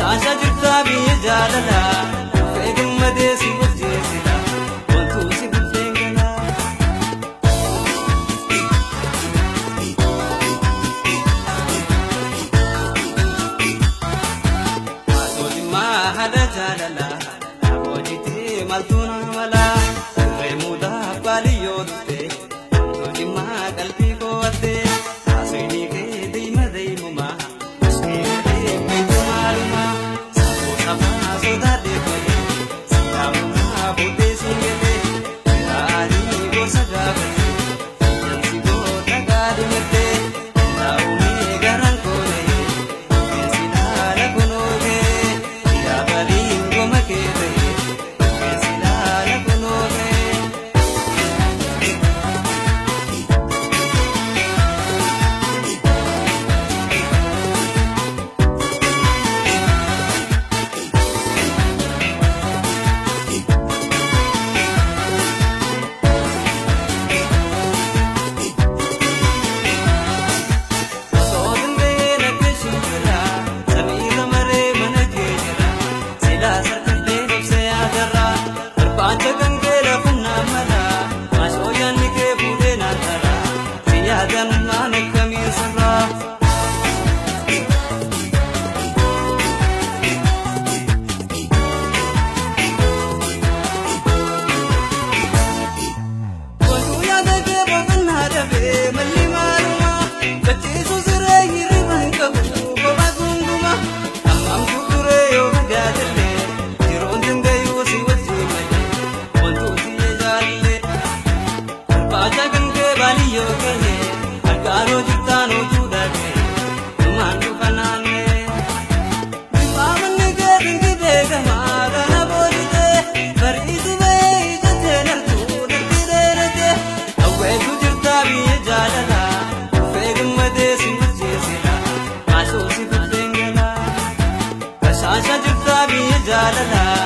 Bashaasha jirtaa biyya jaalalaa, dhufee gammadee si wajjin wantuu si buddeen galaa. Maasootimmaa haadha jaalalaa, hojiitii maaltu na malaa, dirree muudaa baaliyyoo dhuftee, wantooti qalbii koo hattee, haasofni kee deema deemumaa, ishee deemee maalumaa, safuu safaa sodaadhee malee, sidaamumaa booddee siin galee, taa'anii gorsa gaafatee, ijjansi goota gaadhimattee, taa'umee garaan koonee, qilleensi laala kunuunee, yaa baliin goma kee ta'e, qilleensi laala kunuunee. Osoo danda'ee akka shimbira samiirra maree mana kee jira silaa sarkillee dhoksee agarra barbaacha kan kee lafumnaan mala maashoo yaadni kee fuudhee naan tara si yaadan naan akkamiin sirraa. Wantuu yaada kee boqonnaa dhabee malli maalumaa qachiisu siree hirriba hin qabu kophaa gunguma hammam turee yoo fagaatallee yeroon danda'uu si wajjin malee wantuu si jaallee barbaacha kan kee baaliyyoo kee harkaanoo jirtaan utuu dhagee dhumaan dhufa naannee. Maamanni kee dinqii beekamaa kana booditee bariitu ba'ee ijatee nartuu darbii dheeratee hawweetu jirtaa biyya jaalalaa dhufee gammadee si wajjeesira maashoo si buddeen galaa. Bashaasha jirtaa biyya jaalalaa.